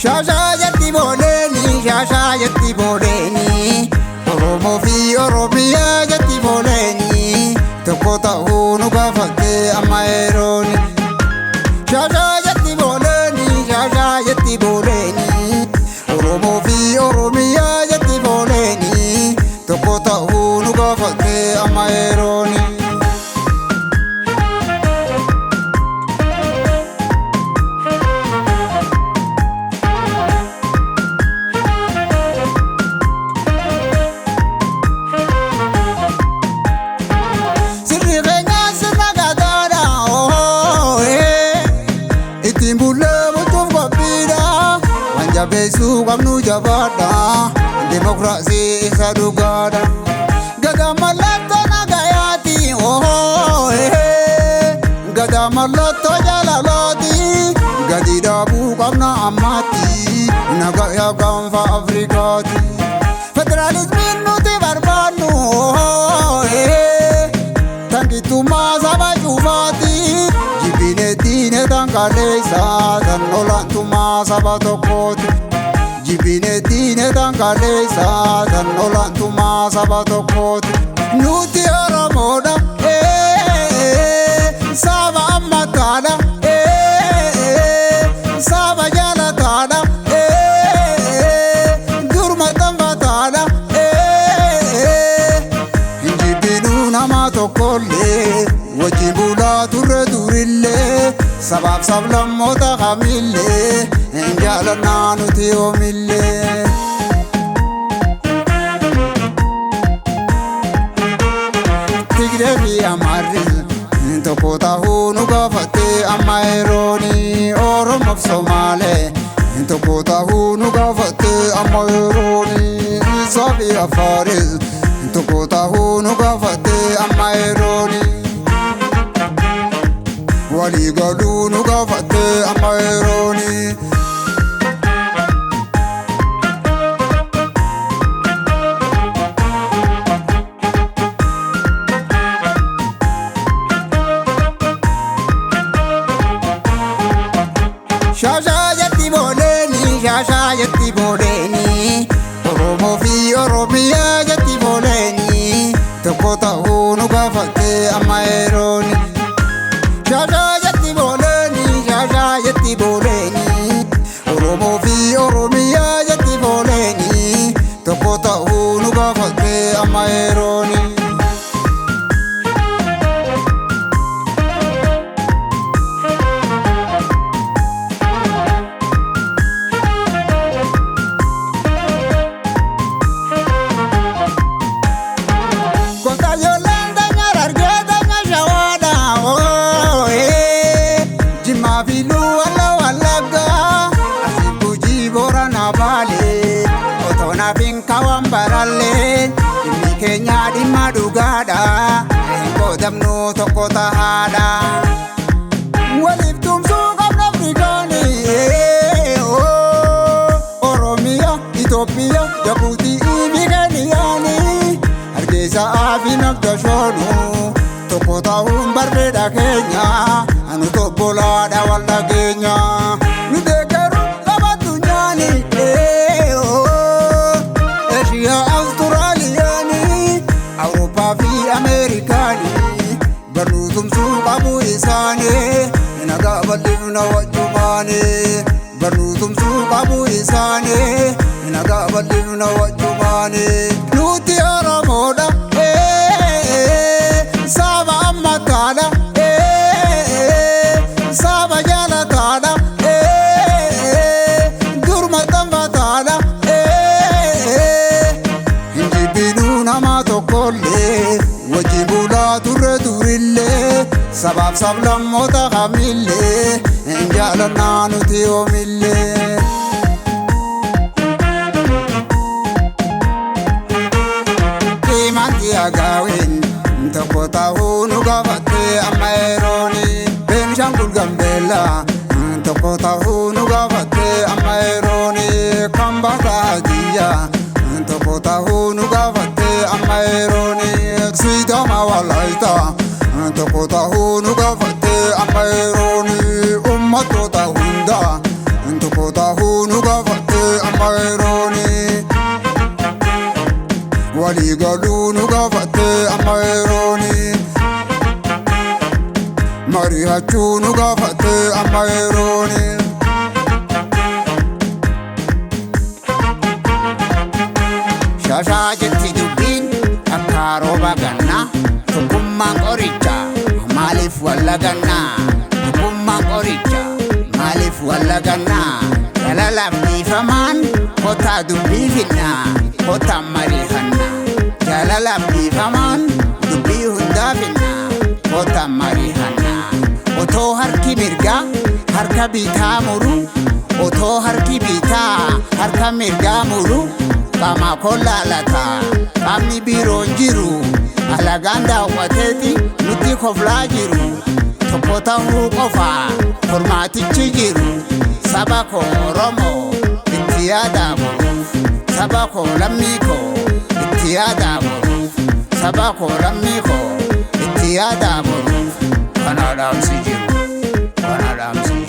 Shaashaa jetti booleeni, shaashaa jetti booleeni, Oromoo fi Oromiyaa jetti booleeni, tokko ta'uu nu gaafatte amma yerooni. Shaashaa jetti booleeni, shaashaa jetti booleeni, Oromoo fi Oromiyaa jetti booleeni, tokko ta'uu nu gaafatte amma yerooni. Sirri keenyaa sirna gadaadha. Ittiin bullee bulchuuf qophiidha. Waan jabeessuu qabnu jabaadha. Dimokiraasii isa dhugaadha. Gadaa mallattoo nagayaati. Gadaa mallattoo jaalalaati. Gadi dhaabuu qabna ammaatti. Nagaya gaanfa Afrikaati. Federaalismiin nuti barbaannu. Tankittummaa saba cufaati. Jibbine diine tankaleessa tan olaantummaa saba tokkooti. Jibbine diine tankaleessa tan olaantummaa saba tokkooti. Nuti Oromoodha. Saba ammataadha. Saba jaalataadha. Durma tanfataadha. Injibbinuu nama tokkollee wajjin bulaa turre durillee sabaaf sablammoota kamillee hin jaalannaa nuti yoomillee. Tigree fi Amaarri tokko ta'uu nu gaafatte amma yerooni. Oromoof Somaalee tokko ta'uu nu gaafatte amma yerooni. Isaa fi Afaaris tokko ta'uu nu gaafatte amma yerooni. Walii galuu nu gaafatte amma yerooni. Shaashaa jetti booleeni, shaashaa jetti booleeni, Oromoo fi Oromiyaa jetti booleeni, tokko ta'uu nu gaafatte amma yerooni. Shaashaa jetti booleeni, shaashaa jetti booleeni, Oromoo fi Oromiyaa jetti booleeni, tokko ta'uu nu gaafatte amma yerooni. Kontaayolaan danya argee danya shawaadha. Jimmaa fi Luwala Wallaggaa Arsii Gujii Booranaa Baalee otoo naaf hin kawan barallee dhimmi keenya dhimma dhugaadha. Hin qoodamnu tokko tahaadha. Waliif tumsuu qabna Afrikaanii. Oromiyaa, Itoophiyaa, Jabuutii fi Keeniyaanii. Hargeysa fi Nagdashoonu tokko ta'uun barreedha keenya. Anu tobbolaadha wal dhageenya. Nu deeggaruu qaba addunyaani. Eeshiyaa, Awustiraaliyaanii, Awurooppaa fi Ameerikaanii. Barnuu tumsuu qabu isaanii. Nagaa bal'ifna wajjumaanii. Barnuu tumsuu qabu isaanii. Nagaa bal'ifna wajjumaanii. Nuti Oromoodha. Saba ammataadha. Saba jaalataadha. Durma tanfataadha. Injibbinuu nama tokkollee wajjin bulaa turre durillee sabaaf sablammoota kamillee hin jaalannaa nuti yoomillee. Himanti agaawin tokko ta'uu nu gaafatte amma yerooni. Beenishaangul Gambeellaa tokko ta'uu nu gaafatte amma yerooni. Kambaataa Hadiyyaa tokko ta'uu nu gaafatte amma yerooni. Sidaama Walaayittaa tokko ta'uu nu gaafatte amma yerooni. Uummattoota hundaa tokko Tokko ta'uu nu gaafatte amma yerooni. Walii galuu nu gaafatte amma yerooni. Mari'achuu nu gaafatte amma yerooni. Shashaa jetti dubbiin akka rooba gannaa. Tokkummaan qoricha, maaliif wallagannaa? Tokkummaan qoricha, maaliif wallagannaa? Jaalalaaf dhiifamaan kottaa dubbii finnaa, kottaa mari'annaa. Jaalalaaf dhiifamaan dubbii hundaa finnaa, kottaa mari'annaa. Otoo harki mirgaa harka bitaa muru, otoo harki bitaa harka mirgaa muru, qaama kollaalata qaamni biroon jiru. Alagaan daawwateeti nutti koflaa jiru. Tokko ta'uu qofa furmaatichi jiru. Saba koo Oromoo, itti yaadaa boruuf. Saba koo, lammii koo, itti yaadaa boruuf. Saba koo, lammii koo, itti yaadaa boruuf. Kana dhaamsi jiru, kana dhaamsi.